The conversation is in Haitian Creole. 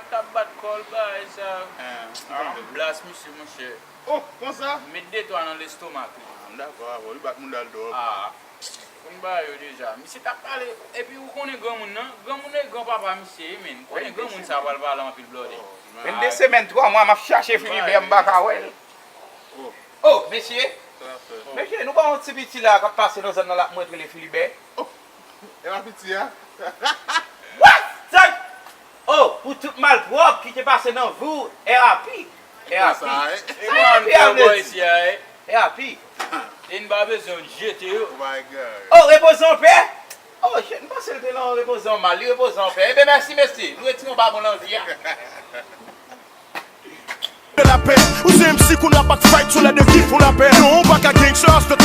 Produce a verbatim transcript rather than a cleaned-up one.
T ap bat kò l, bagay sa. An blas misye, monchè. Oh, konsa? Met de twa nan lestomak li. Dakò, avè w, li bat moun dal dwòp. Ah, konn bagay yo deja. Misye t ap pale, epi ou konnen granmoun nan, granmoun e granpapa misye ye, men. Ou konnen granmoun sa pral pale anpil blòdè. Gen de semèn, twa mwa, m ap chache Filibè, m pa ka wè l. Oh, mesye. Mesye, nou pa yon ti piti la k ap pase nan zòn nan la, mwen t rele Filibè. E pa piti a? What? Sa, oh, pou tout malpwòp ki te pase nan vi w, R I P. R I P. Sa, eh? E mwen an fè bò isi a, eh. R I P. E n pa bezwen jete yo. Oh my God. Oh, repoze an pè. Oh, shit, m panse l te nan repoze an mal. Li repoze an pè. Ebyen, mèsi, mesye. Nou retire yon babon nan vi a. De la paix, ou se M C qu'on n'a pas de fight sur les deux qui font la paix. Non, on back à gangsters, de